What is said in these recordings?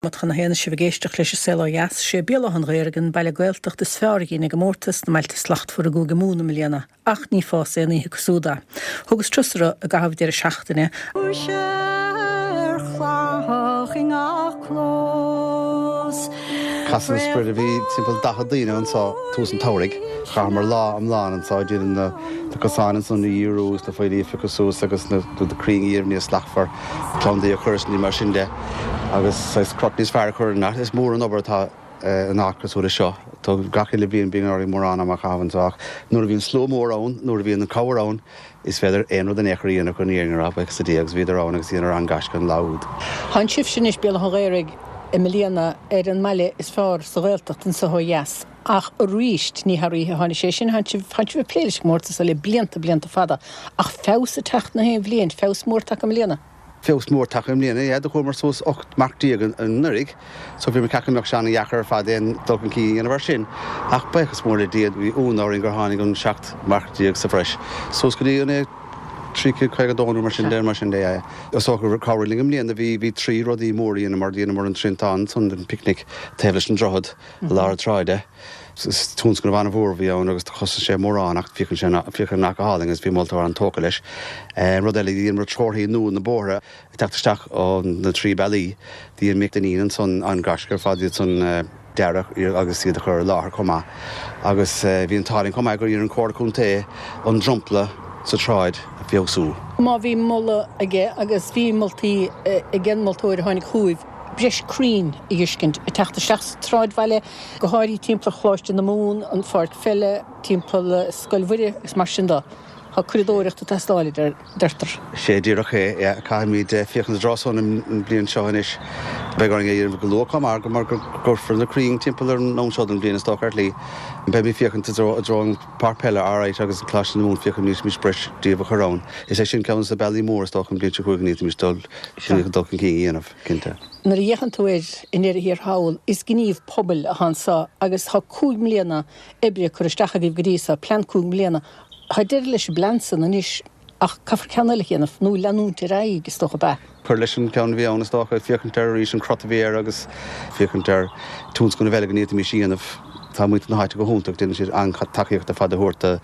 Má tá na haon sibh ag éisteacht leis An Saol Ó Dheas, sé Béal Átha an Ghaorthaidh an baile Gaeltacht is fearr a dhein i gcomórtas na mBailte Slachtmhara i gCúige Mumhan i mbliana, ach ní fás aon oíche cosúil é. Thugas turas orthu i gcaitheamh deireadh seachtaine. Ar chladach i ngach clós. Casadh na Spride Bhí timpeall 40 daoine anso tús an tsamhraidh. Chaitheamar lá iomlán anso ag déanamh na cosáin ansan a dhíriú agus na faoilí a phiocadh suas agus na crainn a dhéanamh níos slachtmhar. plandaí a chur is ní mar sin de agus saghas crot níos fearr a chur ar Is mór an obair atá in áit cosúil leis seo. Tá gach uile bhliain bíonn orainn mórán ama a chaitheamh anseo ach nuair a bhíonn slua mór ann, nuair a bhíonn an cabhair ann, is féidir aon rud in aon chor a dhéanamh chun an fhírinne a rá, buíochas le Dia agus bhíodar ann agus dheineadar an-gaisce an lá úd. Tánn sibhse anois, Béal Átha an Ghaorthaidh, i mbliana ar an mbaile is fearr sa Ghaeltacht anseo ó dheas. Ach arís, ní thar oíche a tháinig sé sin, tánn sibh, tánn sibh ag plé leis an gcomórtas seo le blianta, blianta fada. Ach feabhas ag teacht na haon bhliain, feabhas mór tagtha i mbliana. Feabhas mór tagtha i mbliana, yeah. Do chuamar suas 18 marc anuraidh, so bhíomar ag ceapadh go mbeadh sé an-dheacair ar fad aon dul chun cinn a dhéanamh air sin. Ach buíochas mór le Dia, bhí ionadh orainn gur tháinig an 17 marc sa bhreis suas go dtí an 352 nó mar sin de, mar sin de, yeah. Is dócha gur chabhraigh linn i mbliana, bhí, bhí trí rudaí móra a dheineamar, dheineamar an triantán san, an picnic taobh leis an droichead, i lár na sráide. Is tionscnamh an-mhór a bhí ann agus do chosain sé mórán ach féachann sé, féachann an áit go hálainn agus bhí moltóir an-tógtha leis. Rud eile, dheineamar treorthaí nua na bóithre ag teacht isteach ó na trí bealaí. Dhein Mick Dineen ansan an-gaisce ar fad iad san a dhearadh agus iad a chur i láthair chomh maith. Agus bhí an t-ádh linn chomh maith gur iarr an Comhairle Contae an dromchla sa tsráid a feabhsú. Má bhí moladh aige, agus bhí moltaí ag an moltóir a tháinig chugaibh, breis crainn a dh'fheiscint ag teacht isteach sa tsráidbhaile, go háirithe timpeall ar Choláiste na Mumhan, an pháirc pheile, timpeall Scoil Mhuire agus mar sin de. Tá curadóireacht ag teastáil, a deirtear. Sé díreach é, yeah. Caithfimid féachaint sa dtreo san an bhliain seo anois. Beidh orainn é a dhéanamh go luath chomh maith mar go gcuirfear na crainn timpeall ar an am seo den bhliain is dócha ar shlí. Beimid ag féachaint i dtreo an pháirc peile alright agus an Coláiste na Mumhan féachfaimid breis díobh a chur ann. Is é sin ceann de na bealaí móra is dócha an bhliain seo chugainn go bhféadfaimis dul dul chun cinn a dhéanamh. cinnte. Nuair a fhéachann tú air i ndeireadh thiar thall, is gníomh pobail atá anseo agus tá 5 mbliana oibre curtha isteach agaibh go dtí seo, plean 5 mbliana. Tá deireadh leis an bplean san anois ach caithfear ceann eile a dhéanamh, nó leanúint ar aghaidh, is dócha, ab ea? Cur leis an gceann a bhí ann, is dócha, féachaint air arís, an crot a bhí air agus féachaint ar tionscnaimh eile go bhféadfaimis a dhéanamh. Tá muintir na háite go hiontach, déanann siad an-tacaíocht ar fad a thabhairt do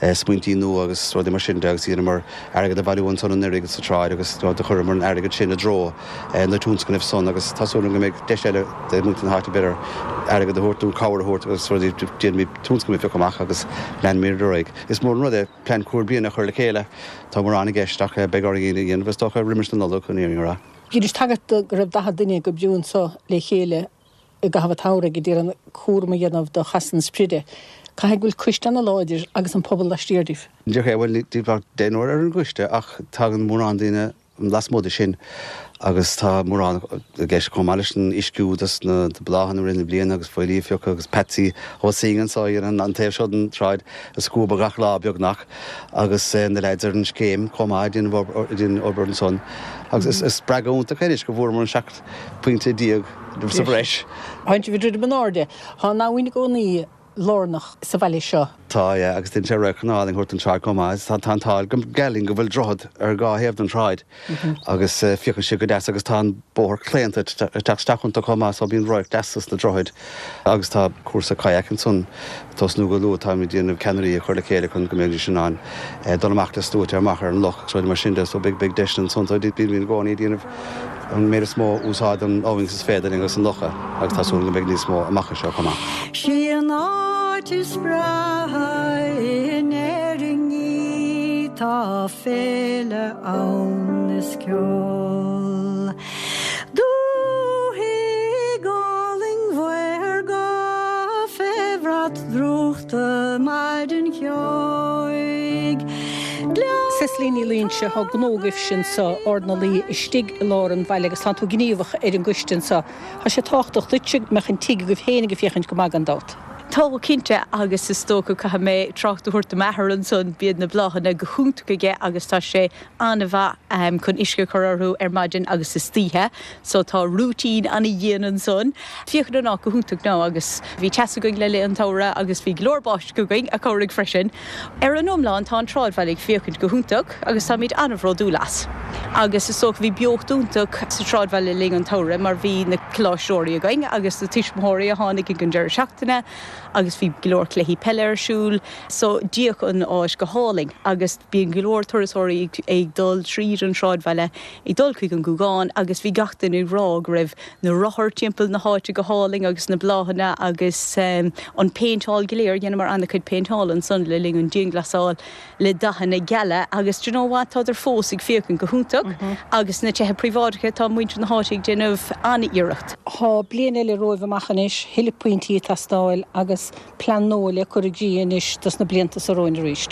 smaointí nua agus rudaí mar sin de agus dheineamar airgead a bhailiú ansan anuraidh sa tsráid agus do chuireamar an airgead sin i dtreo na tionscnaimh san agus tá súil agam go mbeidh deis eile do mhuintir na háite b'fhéidir airgead a thabhairt nó cabhair a thabhairt agus rudaí déanfaimid tionscnaimh a phiocadh amach agus leanfaimid ar aghaidh. Is mór an rud é plean cúig bliana a chur le chéile. Tá mórán i gceist ach beidh orainn é a dhéanamh is dócha roimis na Nollag chun an fhírinne a rá. Dheinis tagairt do go raibh 40 duine ag oibriú anso le chéile i gcaitheamh an tsamhraidh ag iarraidh cúram a dhéanamh do Chasadh na Spride. Caithfidh go bhfuil coiste ana-láidir agus an pobal laistiar díobh. Díreach é, bhuel, níl ach deichniúr ar an gcoiste ach tagann mórán daoine lasmuigh de sin agus tá mórán i gceist chomh maith leis an uisciú dos na bláthanna i rith na bliana agus faoilí a phiocadh agus Patsy Ó Suing anso a dhéanann an taobh seo den tsráid a scuabadh gach lá beagnach agus na leaids ar an scéim chomh maith ag déanamh obair ansan agus is spreagadh iontach é anois go bhfuaireamar an 17 pointe sa bhreis. Tánn sibh ag druidim in airde. Tá an abhainn i gcónaí lárnach sa bhaile seo. Tá, yeah, agus déanann sé radharc an-álainn a thabhairt don tsráid chomh maith. Tá an t-ádh go geal linn go bhfuil droichead ar dhá thaobh den tsráid agus féachann sé go deas agus tá an bóthar claonta ag teacht isteach iontu chomh maith so bíonn radharc deas sna droichid agus tá cúrsa kayak ansan ag tosnú go luath. Táimid ag déanamh ceannairí a chur le chéile chun go mbeidís in ann dul amach le sluaite amach ar an loch agus rudaí mar sin de so beidh deiseanna ansan so bímid i gcónaí ag déanamh an méid is mó úsáid den abhainn is féidir linn agus an locha agus tá súil go mbeidh níos mó amach anseo chomh maith. Sí an áit is breátha in Éirinn í, tá féile ann is ceol. Dúthaigh álainn mhaorga fé bhrat drúchta maidin cheoigh. Cecily Ní Loingsigh, Tá gnó agaibhse anso, Ard na Laoi, istigh i lár an bhaile agus tánn tú gníomhach ar an gcoiste anso. Tá sé tábhachtach duitse go mbeadh an tigh agaibh féin ag féachaint go maith gan dabht. Tá, cinnte, agus is dócha caithfidh mé trácht a thabhairt do m'athair ansan, bíonn na bláthanna go hiontach aige agus tá sé an-mhaith chun uisce a chur orthu ar maidin agus istoíche, so tá routine an-dhian ansan. Féachann an áit go hiontach now agus bhí teas againn le linn an tsamhraidh agus bhí go leor báisteach againn a chabhraigh freisin. Ar an iomlán tá an tsráidbhaile ag féachaint go hiontach agus táimid an-bhródúil as. Agus is dócha bhí beocht iontach sa tsráidbhaile le linn an tsamhraidh mar bhí na coláisteoirí againn agus na tuismitheoirí a tháinig ag an deireadh seachtaine agus bhí go leor cluichí peile ar siúl so d'fhéach an áit go hálainn agus bíonn go leor turasóirí ag dul tríd an sráidbhaile ag dul chuig an Gúgán agus bhí gach duine ag rá go raibh na rothair timpeall na háite go hálainn agus na bláthanna agus an péinteáil go léir, dheineamar an-chuid péinteála ansan le linn an dianghlasáil le dathanna geala agus do you know what tádar fós ag féachaint go hiontach agus na tithe príobháideacha tá muintir na háite ag déanamh an-iarracht. Tá bliain eile romhaibh amach anois, thuilleadh pointí ag teastáil agus Plean nua le cur i gcrích anois dos na blianta so romhainn arís.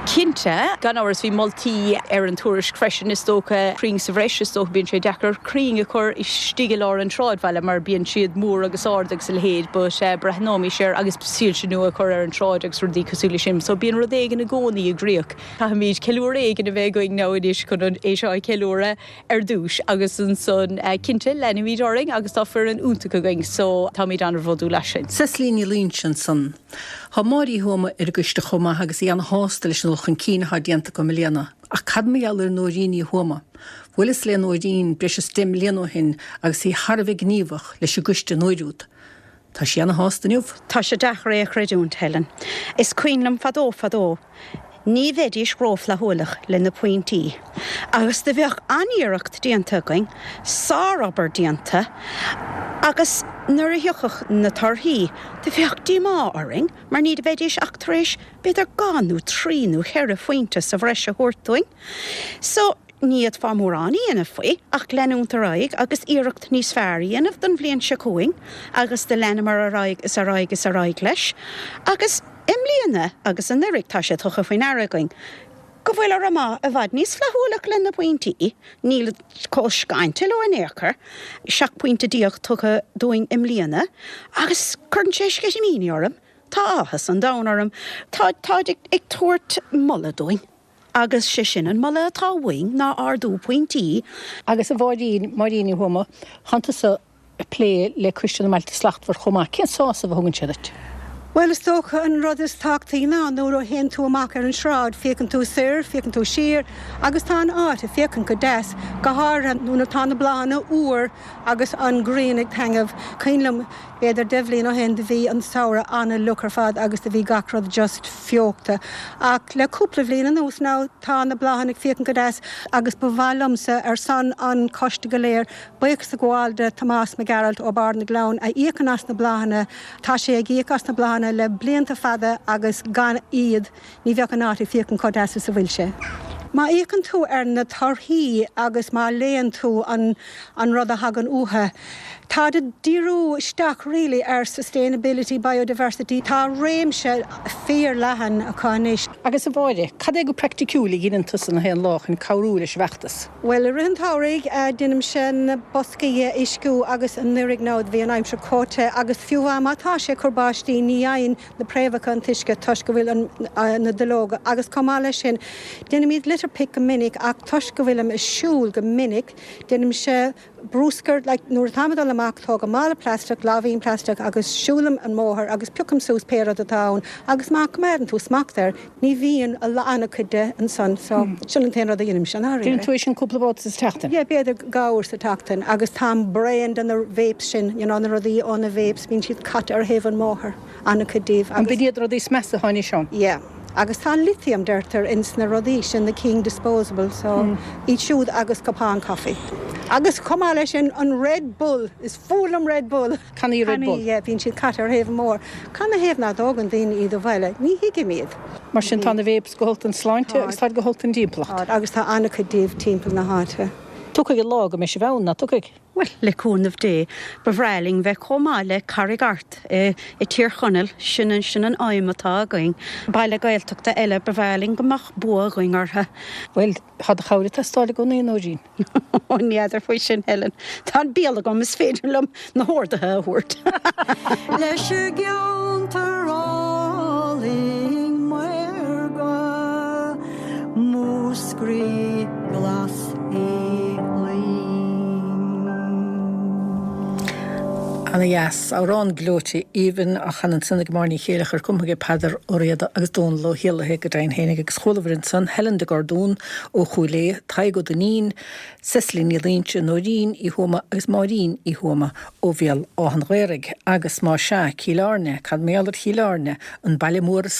Cinnte, gan amhras, bhí moltaí ar an tuairisc freisin, is dócha, crainn sa bhreis, is dócha, bíonn sé deacair crainn a chur istigh i lár an tsráidbhaile mar bíonn siad mór agus ard agus a leithéid but breathnóimis air agus soilse nua a chur ar an tsráid agus rudaí cosúil leis sin. So bíonn rud éigin i gcónaí i gcrích. Caithfimid ceiliúradh éigin a bheith againn now anois chun é seo a cheiliúradh. ar dtús agus ansan cinnte leanfaimid orainn agus tá foireann iontach againn so táimid an-bhródúil as sin. Cecily Ní Loingsigh ansan. Tá Máire Uí Thuama ar an gcoiste chomh maith agus í ana-shásta leis an dul chun cinn atá déanta acu i mbliana. Ach cad mar gheall ar Nóirín Ní Thuama? Bhuaileas le Nóirín breis is 10 mbliana ó shin agus í thar a bheith gníomhach leis an gcoiste an uair úd. Tá sí ana-shásta inniu. Tá sé deacair é a chreidiúint, Helen. Is cuimhin liom fadó fadó, ní bheidís rófhlaithiúlach le na pointí. Agus do bheadh an-iarracht déanta againn, sárobair déanta, agus nuair a thiocfadh na torthaí, do bheadh díomá orainn mar ní bheidís ach tar éis b'fhéidir dhá nó thrí nó cheithre phointe sa bhreis a thabhairt dúinn. So, ní fhéadfá mórán a dhéanamh faoi ach leanúint ar aghaidh agus iarracht níos fearr a dhéanamh don bhliain seo chugainn agus do leanamar ar aghaidh is ar aghaidh is ar aghaidh leis agus i mbliana agus anuraidh tá sé tugtha faoi ndeara againn go bhfuil Ard Mhacha i bhfad níos flaithiúlach le na pointí, nílid chomh scainnte leo in aon chor. 17 pointe tugtha dúinn i mbliana agus cuireann sé sceitimíní orm, tá áthas an domhain orm, tá, táid ag tabhairt moladh dúinn. Agus sé sin an moladh atá uainn ná ardú pointí. Agus a Mháirín, Máirín Ní Thuama, tánn tusa ag plé le Coiste na mBailte Slachtmhar chomh maith. Cén sásamh a thugann sé duit? Bhuel, is dócha an rud is tábhachtaí ná nuair a théann tú amach ar an sráid, féachann tú soir, féachann tú siar agus tá an áit ag féachaint go deas, go háirithe nuair atá na bláthanna úr agus an ghrian ag taitneamh. Cuimhin liom B'fhéidir deich bhliain ó shin do bhí an samhradh an-fhliuch ar fad agus do bhí gach rud just feochta. Ach le cúpla bhliain anuas now tá na bláthanna ag féachaint go deas agus ba mhaith liomsa ar son an choiste go léir buíochas a ghabháil de Tomás Mac Gearailt ó Barr na Gleann a íocann as na bláthanna. Tá sé ag íoc as na bláthanna le blianta fada agus gan iad Ní bheadh an áit ag féachaint chomh deas is a bhfuil sé. Má fhéachann tú ar na torthaí agus má léann tú an an rud a thagann uathu, táid ag díriú isteach really ar sustainability, biodiversity, tá réimse fíor-leathan acu anois. Agus a Mháire, cad é go praiticiúil a dheineann tusa na haon lá chun cabhrú leis an bhfeachtas? Bhuel, i rith an tsamhraidh, deinimse na boscaí a uisciú agus anuraidh now bhí an aimsir chomh te agus fiú amháin má tá sé ag cur báistí ní fhaigheann na préamhacha an t-uisce toisc go bhfuil an na duilleoga agus chomh maith leis sin déanaimid litter pick go minic ach toisc go bhfuilim ag siúl go minic déanaimse bruscar like nuair atáim ag dul amach tógaim mála plaisteach, láimhín plaisteach agus siúlaim an mbóthar agus piocaim suas pé rud atá ann agus má choimeádann tú smacht air ní bhíonn an-chuid de ansan so sin an t-aon rud a dhéanaimse i ndáiríre. Déanann tú é sin cúpla babhta sa tseachtain? Yeah b'fhéidir dhá uair sa tseachtain agus táim bréan de na vapes sin you know na rudaí ó na vapes bíonn siad caite ar thaobh an mbóthair. an-chuid díobh agus. B'in iad rudaí is measa atá anois ann. Yeah. Agus tá lithium, deirtear, ins na rudaí sin, na cinn disposable, so iad siúd agus cupán coffee. Agus chomh maith leis sin, an Red Bull, is fuath liom Red Bull! Cannaí Red Bull. Cannaí, yeah, bíonn siad caite ar thaobh an mbóthair. Canathaobh nach dtógann daoine iad abhaile? Ní thuigim iad. Mar sin, tá na vapes go holc don sláinte agus táid go holc don dtimpeallacht. Tá, agus tá an-chuid díobh timpeall na háite. Tiocfaidh an lá go mbeidh sibh ann, ná tiocfaidh? Bhuel, le cúnamh Dé, ba bhreá linn bheith chomh maith le Carraig Art i Tír Chonaill, sin sin an aidhm atá againn. Baile Gaeltachta eile, ba bhreá linn go mbeadh bua againn orthu. Bhuel, tá do chabhair ag teastáil i gcónaí, a Nóirín. Ó, n'fheadar faoi sin, Helen. Tá an béal agam, is féidir liom na horduithe a thabhairt. Leis an gceantar álainn maorga, Múscraí glas aoibhinn. Ana dheas. Amhrán gleoite aoibhinn á chanadh ansan ag Máire Ní Chéileachair, cumtha ag Peadar Ó Riada agus Dónal Ó hÉallaithe go deimhin fhéinig agus chualabhair ansan Helen de Gordún ó Chúil Aodha, Tadhg Ó Duinnín, Cecily Ní Loingsigh, Nóirín Uí Thuama agus Máirín Uí Thuama ó Bhéal Átha'n Ghaorthaidh. Agus más ea, Cill Airne, cad mar gheall ar Chill Airne, an baile mór is.